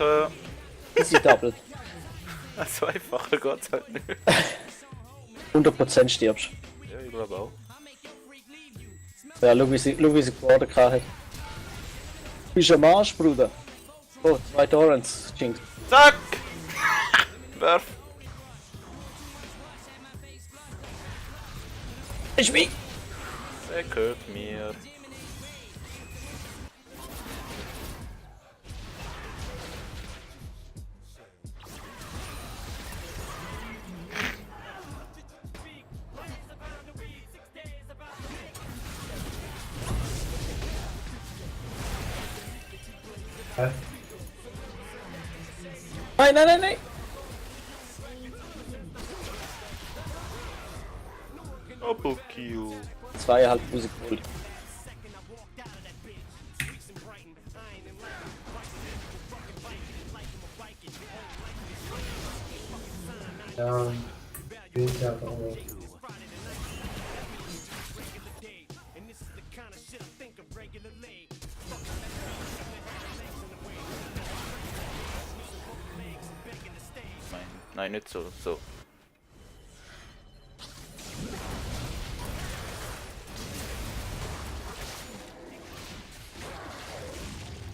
Danke. Easy Double. So einfacher geht's halt nicht. 100% stirbst. Ja, ich glaube auch. Ja, schau wie sie Border hat. Du bist am Arsch, Bruder. Oh, 2 Torrents, Jinx. Zack! Werf! Ich mich! Der gehört mir. Nein, nein, nein, nein! Double Kill. 2,5 Musik geholt. Ja, geht ja auch. Nein, nicht so. So.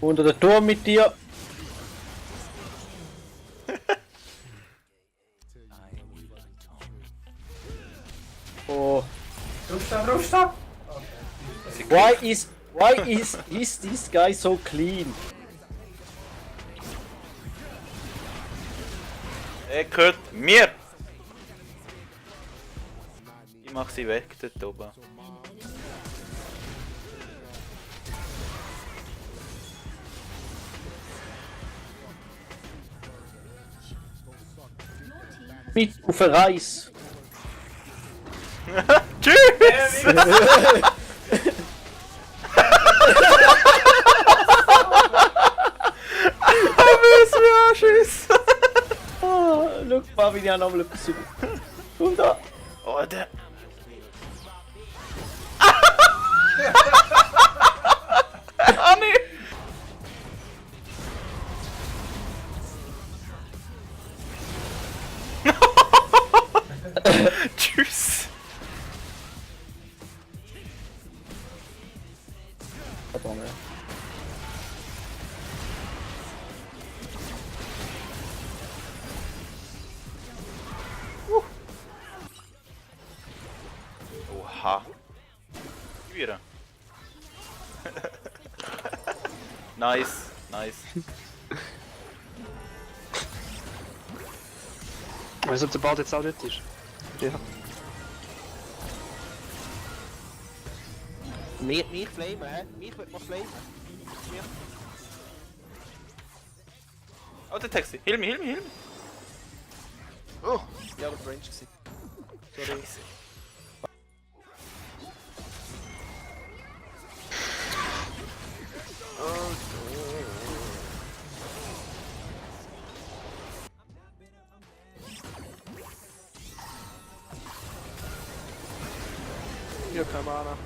Unter der Turm mit dir! Oh. Rufstab! Why is this guy so clean? Er gehört mir! Ich mach sie weg, dort oben. Mit auf den Reis! Tschüss! Was für Anschiss! Ah, schau mal, wie ich nochmal etwas über. Und da! Oh, der. Ah, nee! Tschüss! Pardon, ja. Oha. Wieder. Nice, nice. Weißt du, ob der Bart jetzt auch dort ist? Ja. Mich flamen, hä? Mich wird man flamen. Oh, der Taxi. Hilf mir, hilf mir, hilf mir. Oh, ja, das war Range gewesen. Sorry. Scheiße. Ich hab keine Mana.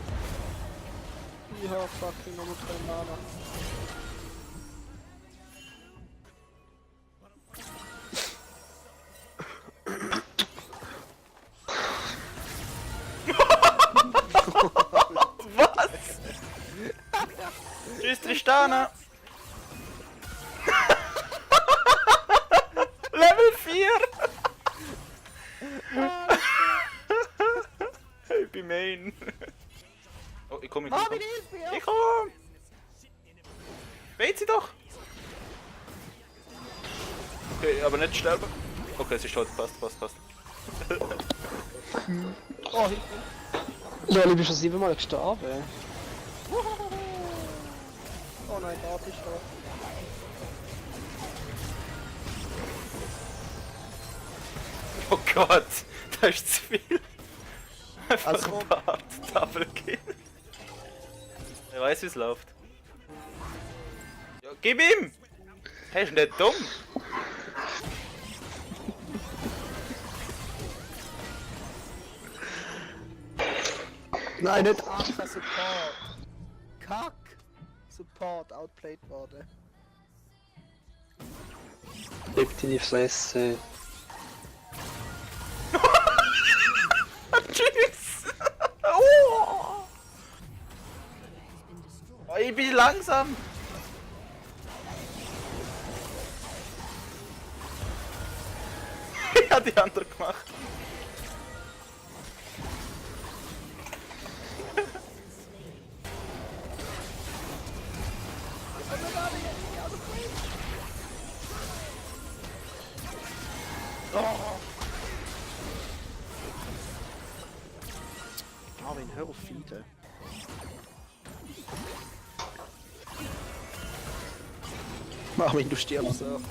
Ich hab fucking nochmal keine Mana. Was? Tschüss, Tristana. Level 4. Ich bin Main. Oh, ich komm, ich komm. Ich komm. Weit sie doch. Okay, aber nicht sterben. Okay, es ist tot. Passt, passt, passt. Oh, Ja, ich bin schon 7-mal gestorben. oh nein, da ist da. Oh Gott, das ist zu viel. Einfach Also- ein Bart, Double Kill. Er weiß, wie es läuft. Ja, gib ihm! Hey, ist nicht dumm! Nein, nicht. Alpha Support. Kack. Support outplayed worden. Gib deine Fresse. Tschüss! Oh. Oh, ich bin langsam! Ich hab die andere gemacht. Marvin, hör auf feeden. Marvin, du stirbst so.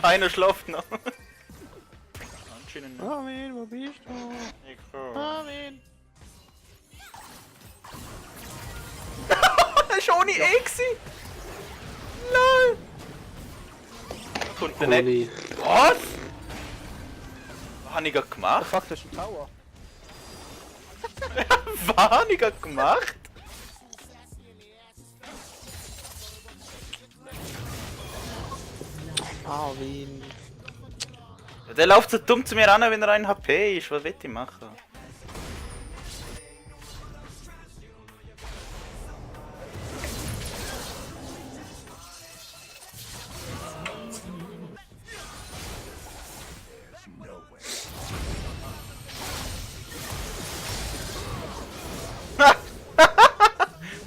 Einer schläft noch. Anscheinend nicht. Marvin, wo bist du? Ich komm. Marvin! Das ist ohne E gsi! Lol! Kommt der nicht. Oli. Was? Was hab ich gerade gemacht? Fuck, das ist ein Tower. Was hab ich gerade gemacht? Marvin. Ja, der läuft so dumm zu mir an, wenn er ein HP ist. Was will ich machen?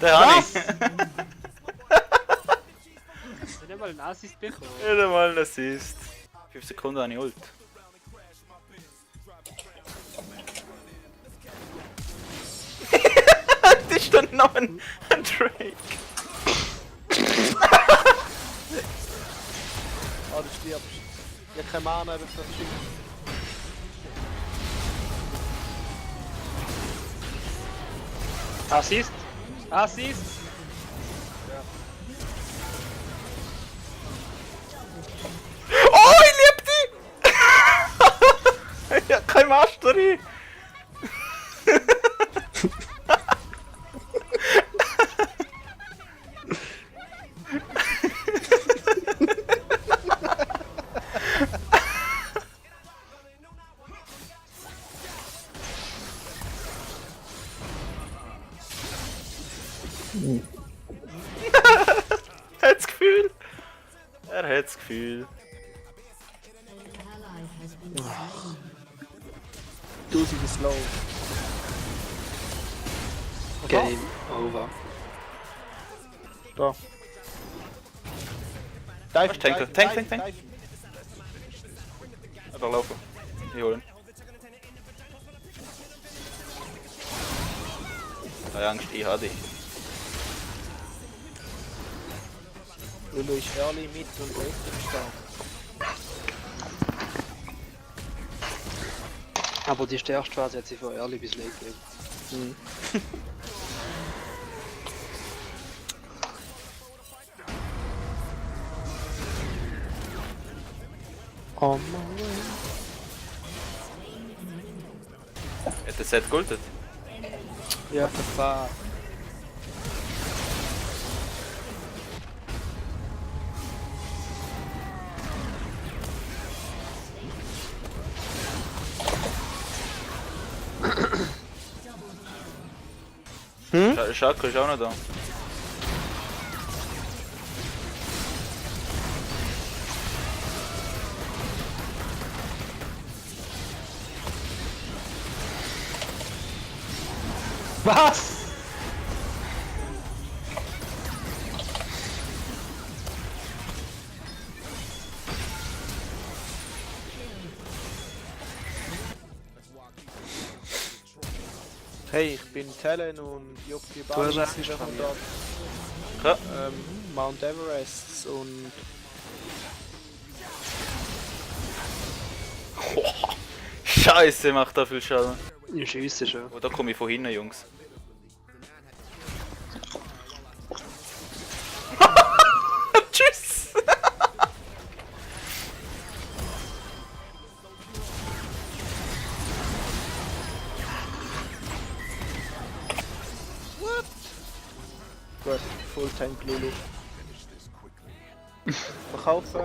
Der hab ich. Ich hab nicht mal einen Assist bekommen. Wieder mal ein Assist. 5 Sekunden habe ich Ult. Das ist dann noch ein Drake. Oh, du stirbst. Ich hab keine Mana, aber das stimmt. Assist! Assist! Oh, ich lieb die! Ich hab kein Mastery! Er hat's Gefühl. Er hat's Gefühl. Du sie slow. Game over. Da. Was, Tank? Tank. Da laufen. Ich hol ihn. Keine Angst, ich hab dich. Lulu ist early, mit und richtig stark. Aber die stärkste Phase hat sie von Early bis Late gegeben. Oh Mann. Hat das Set gultet? Ja, verfahren. Schako ist auch noch da. Was? Hey, ich bin Talon und Yuki Du hast Bali Angst ist vor von mir. dort. Ja. Mount Everest und Scheiße, macht da viel Schaden. Ich schieße schon. Oh, da komme ich von hinten, Jungs. Tschüss! Gut, Full Tank Lulu. Verkaufen.